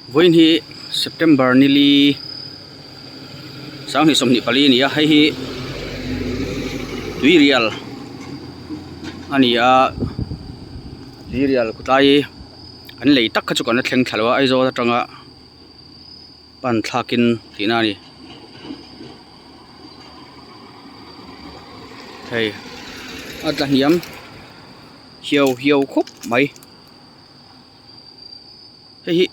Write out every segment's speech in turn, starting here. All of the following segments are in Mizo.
Vawiin hi September nili 2024 a ni a hei hi tuirial a ni a tuirial khawtlai an lei tak kha chu kan la thleng thla lo a Aizawl atanga pan thlakin tihna a ni hei a tla hniam hiau hiau khawp mai. Hei hi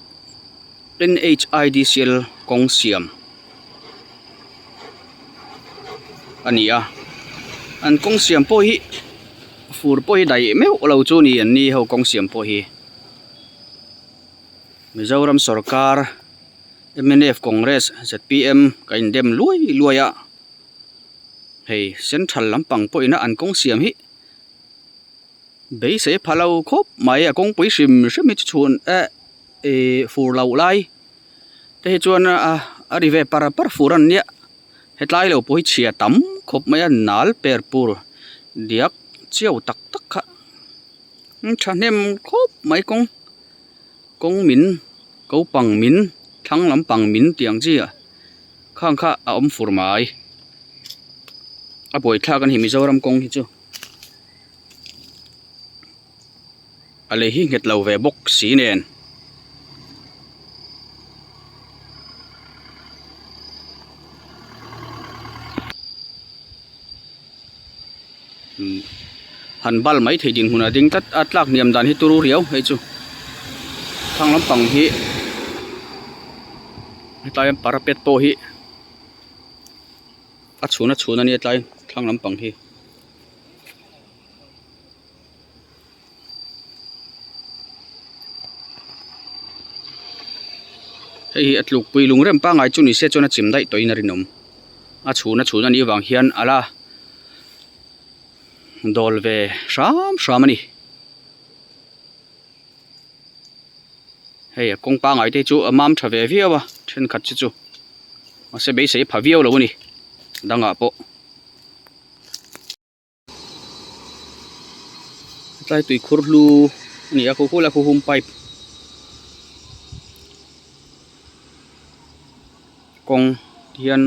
N_H_I_D_C_L kawng siam a ni a an kawng siam pawh hi fur pawh hi daih meuh lo chu a ni an ni ho kawng siam pawh hi Mizoram sawrkar M_N_F Congress Z_P_M ka indem luai luai a hei central lampang pawhin a an kawng siam hi. Beisei pha lo khawp mai a kawngpui hrim hrim hi chu chhun eh ih fur loh lai te hi chuan a a ri ve par par fur a nia hetlai lo pawh hi chhia tam khawp mai a nal per pur diak chiau tak tak kha thahnem khawp mai kawng kawng min ko pang min thlang lampang min tih ang chi ah khang kha a awm fur mai a buaithlak a ni Mizoram kawng hi chu. A lei hi nghet lo ve bawk si nen. Han bal mai thei dinhmun a ding tlat a tlak hniam dan hi turu riau hei chu thlang lampang hi hetlai parapet pawh hi a chhun a chhun a nia tlai thlang lampang hi. Hei hi a tlukpui lungrem pangngai chu ni se chuan a chim daih tawhin a rinawm a chhun a chhun a nih avang hian a la dawl ve hram hram a ni hei a kawng pangngai te chu a mam tha ve viau a thenkhat chu chu mahse beisei pha viau lo a ni dangah pawh. Tlai tui khur hlu a ni a khu khu lai khu hum pipe kawng ti hian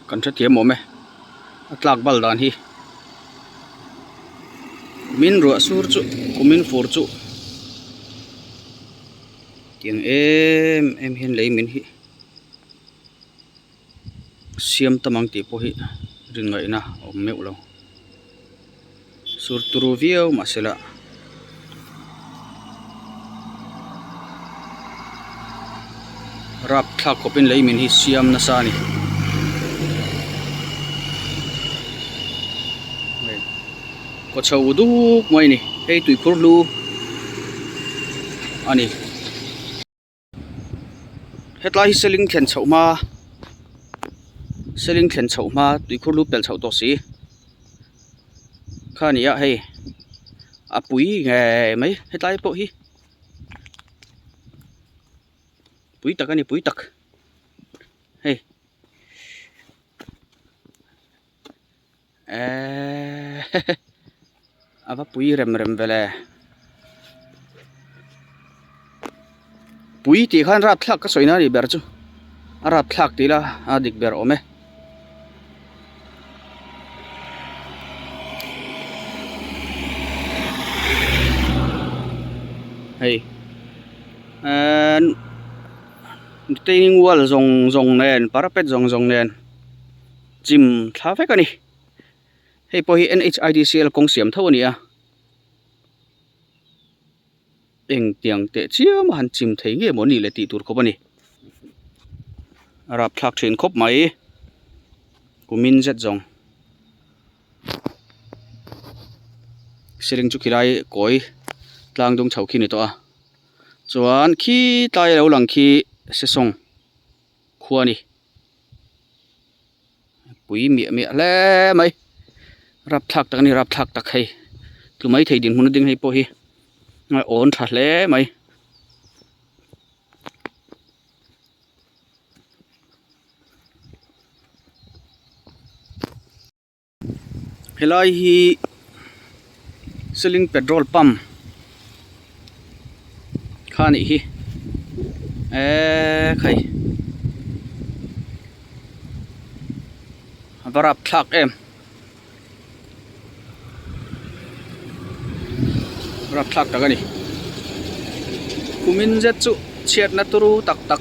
kan hrethiam awm e a tlak bal dan hi kumin ruah sur chu kumin fur chu tiang em em hian lei min hi. Siam tam ang tih pawh hi rin ngaihna a awm meuh lo. Sur turu viau mahsela rapthlak khawpin lei min hi siam nasa a ni. Kaw chho duk mai a ni. Hei tuikhur hlu a ni. Hetlai hi seling thlen chhoh hma seling thlen chhoh hma tuikhur lu pel chhoh tawh si kha a ni a hei a pui ngei mai hetlai pawh hi pui tak a ni pui tak hei eeeeh a va pui rem rem ve le pui tih khan rapthlak ka sawi na a nih ber chu a rapthlak tih ila a dik ber awm e. Hei eee retaining wall zawng zawng nen parapet zawng zawng nen. Chim thla vek a ni. Hei pawh hi N_H_I_D_C_L kawng siam tho a ni a. Engtiang teh chiam a han chim thei nge maw ni le tih tur khawp a ni. A rapthlak thin khawp mai. Kumin zet zawng. Ceiling chu khilai kawi tlang dung chho khi a ni tawh a. Chuan khi tlai lo lang khi sesawng khua a ni. Pui miah miah hle mai rapthlak tak a ni rapthlak tak hei tlu mai thei dinhmun a ding hei pawh hi a awn tha hle mai. Helai hi seling petrol pump kha a nih hi. Eee khai a va rapthlak em rapthlak tak a ni kumin zet chu chhiatna turu tak tak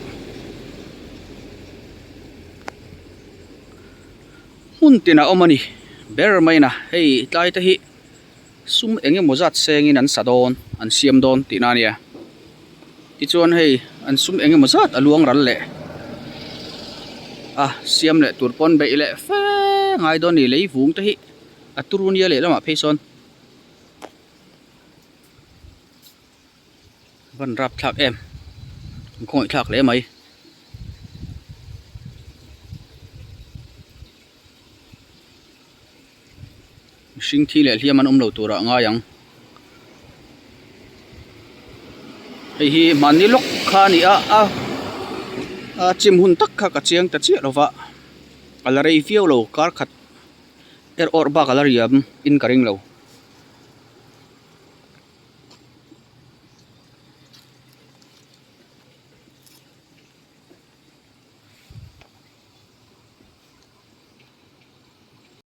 hmun tin a awm a ni ber mai na hei tlai te hi. Sum eng emaw zat sengin an sa dawn, an siam dawn tihna a nia. Tichuan hei an sum eng emaw zat a luang ral leh a, siam leh tur pawn beih leh fe ngai dawn a ni. Lei vung te hi a turu nia lehlamah phei sawn van rapthlak em, an khawngaihthlak hle mai. Mihring thi leh hliam an awm lo turah a ngai ang. Hei hi mahni lawk kha a ni a a a chim hun tak kha ka chiang ta chiah lova a la rei viau lo kar khat er awrh bak a la riam in ka ring lo.